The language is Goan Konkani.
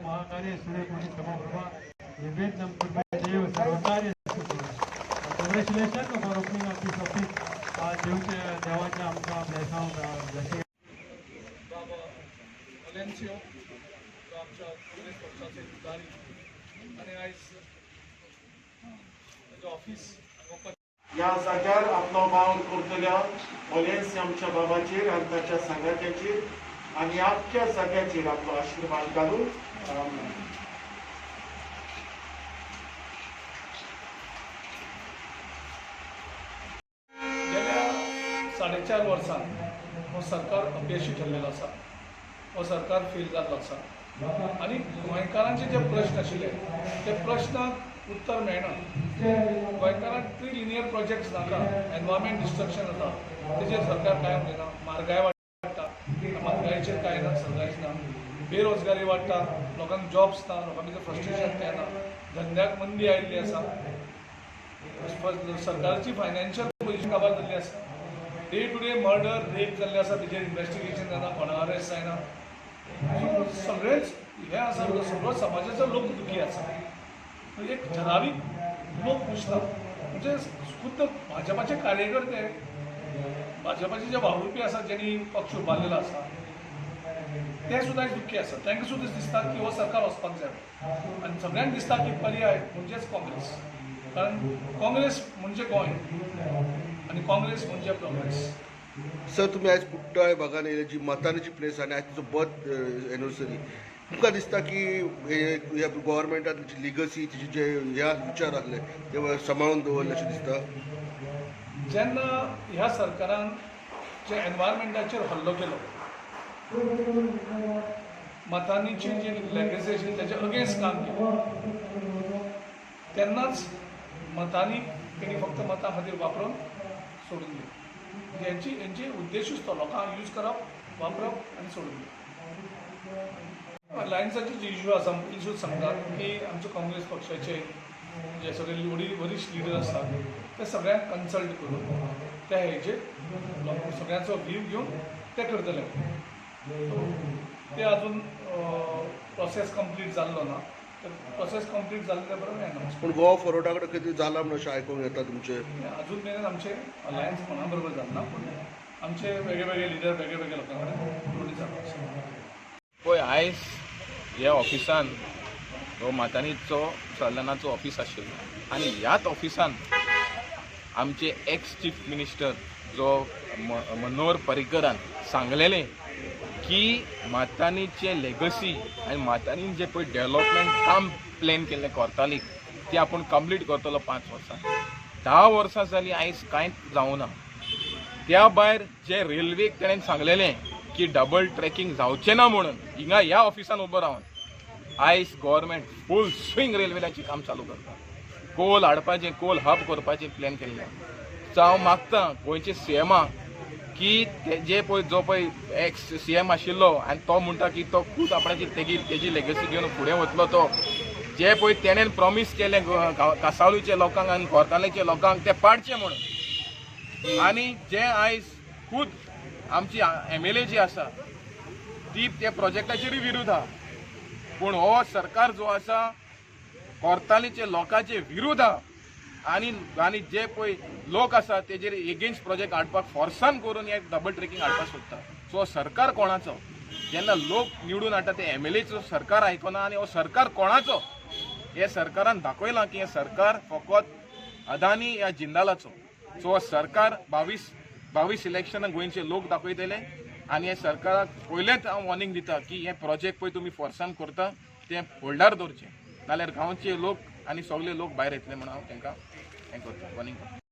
महाकार्य सूर्यकोटि समप्रभा निर्विघ्नं कुरु मे देव सर्वकार्येषु सर्वदा. Congratulation for opening up this office. देवचे देवाचे आमकां ब्लेसांव, ब्लेसिंग. बाबा वलेन्सियो, जो आमच्या काँग्रेस पक्षाचे फुडारी आनी आयज ताजें ऑफिस ओपन ह्या जाग्यार आपलो वावर करतल्या ओलेन्स आमच्या बाबाचेर आनी ताच्या सांगात्याचेर आनी आख्ख्या जाग्याचेर आपलो आशिर्वाद घालून. आमेन. गेल्या 4.5 वर्सां हो सरकार अपयशी ठरलेलो आसा. हो सरकार फेल जाल्लो आसा आनी गोंयकारांचे जे प्रश्न आशिल्ले ते प्रश्नाक उत्तर मेळना. गोंयकारांक ट्री लिनियर प्रोजेक्ट्स नाका. एनवायरमेंट डिस्ट्रक्शन जाता तेजेर सरकार कांय उलयना. म्हारगाय वाडटा, म्हारगायेचेर कांय ना, सरकाराचेर ना. बेरोजगारी वाडटा, लोकांक जॉब्स ना, लोकां भितर फ्रस्ट्रेशन तें ना. धंद्याक मंदी आयिल्ली आसा. सरकाराची फायनान्शियल पोझिशन काबार जाल्ली आसा. Day to day murder, rape जाल्ले आसा, तेजेर इन्वेस्टिगेशन जायना, कोणा अरेस्ट जायना. सो सगळेच हें आसा, सगळो समाजाचो लोक दुखी आसा. एक ठरावीक लोक खूश ना. म्हणजे खुद्द भाजपाचे कार्यकर्ते, भाजपाचे जे वावुरपी आसा, ज्यांनी पक्ष उबारलेलो आसा, ते सुद्दां आयज दुख्खी आसा. तांकां सुद्दां दिसता की हो सरकार वचपाक जाय आनी सगळ्यांक दिसता की पर्याय म्हणजेच काँग्रेस, कारण काँग्रेस म्हणजे गोंय आनी काँग्रेस म्हणजे प्रोग्रेस. सर, तुम्ही आयज कुट्टाळे भागान येयले, जी मतांची प्लेस आनी आयज तुजो बर्थ एनिवर्सरी, तुमकां दिसता की ह्या गव्हर्मेंटान तिची लिगसी, तिचे जे ह्या विचार आहले ते सांबाळून दवरले अशें दिसता? जेन्ना ह्या सरकारान जे एनवायरमेंटाचेर हल्लो केलो, मतांची जी लेगसी आशिल्ली ताच्या अगेन्स्ट काम केलें, तेन्नाच मतांनी तेणी फक्त मतां खातीर वापरून सोडून दिलें. म्हणजे हेंची उद्देशूच तो, लोकांक यूज करप, वापरप आनी सोडून दिवप. अलायन्साची जी इशू आसा, इशू सांगतात की आमचे काँग्रेस पक्षाचे जे सगळे वरिश्ठ लिडर आसात ते सगळ्यांक कन्सल्ट करून त्या हेजेर सगळ्यांचो व्यू घेवन ते करतले. सो ते अजून प्रोसेस कंप्लीट जाल्लो ना. तर प्रोसेस कंप्लीट जाल्ले बरोबर अनावन्स. पूण गोवा फॉरवर्डा कडेन कितें जालां म्हणून अशें आयकूंक येता तुमचें? अजून मेरेन आमचे अलायन्स कोणा बरोबर जालें ना, पूण आमचे वेगळे वेगळे लिडर वेगळे वेगळे लोकां कडेन उलोवणी चालू आसा. पळय, आयज ह्या ऑफिसान हो मातानीचो सलनाचो ऑफिस आशिल्लो आनी ह्याच ऑफिसान आमचे एक्स चीफ मिनिस्टर जो मनोहर पर्रीकरान सांगलेलें की मातानीचे लेगसी आनी मातानीन जे पळय डेव्हलपमेंट काम प्लॅन केल्लें कोर्तालीक, ती आपूण कंप्लीट करतलो 5 वर्सां. 10 वर्सां जालीं, आयज कांयच जावना. त्या भायर जे रेल्वेक तेणेन सांगलेलें की डबल ट्रॅकिंग जावचें ना म्हणून, हिंगा ह्या ऑफिसान उबो रावन आयज गव्हर्मेंट फूल स्विंग रेल्वेलाचें काम चालू करता. कोल हाडपाचें, कोल हब करपाचें प्लॅन केल्लें. सो हांव मागता गोंयचे सीएमाक की ते जे पळय जो पळय एक्स सीएम आशिल्लो आनी तो म्हणटा की तो खूद आपणाची तेजी लेगसी घेवन फुडें वतलो, तो जे पळय तेणेन प्रॉमीस केलें कासावलीच्या लोकांक आनी कोर्तालेच्या लोकांक, ते पाडचें म्हणून. आनी जे आयज खूद आमची एमएलए जी आसा ती त्या प्रोजेक्टाचेरूय विरुद्ध आहा, पूण हो सरकार जो आसा कोर्तालीचे लोकांचे विरुद्ध आहा आनी आनी जे पळय लोक आसा तेजेर एगेन्स्ट प्रोजेक्ट हाडपाक फोर्सान करून हे डबल ट्रेकिंग हाडपाक सोदता. सो सरकार कोणाचो? जेन्ना लोक निवडून हाडटा ते एमएलएचो सरकार आयकना. आनी हो सरकार कोणाचो हे सरकारान दाखयलां की हें सरकार फकत अदानी या जिंदालाचो. सो हो सरकार 22 इलेक्शनाक गोंयचे लोक दाखयतले. आनी हे सरकाराक पयलेंच हांव वॉर्निंग दिता की हे प्रोजेक्ट पळय तुमी फोर्सान करता तें होल्डार दवरचें, नाल्यार गांवचे लोक आनी सगळे लोक भायर येतले म्हणून हांव तांकां हें करता, वॉर्निंग करता.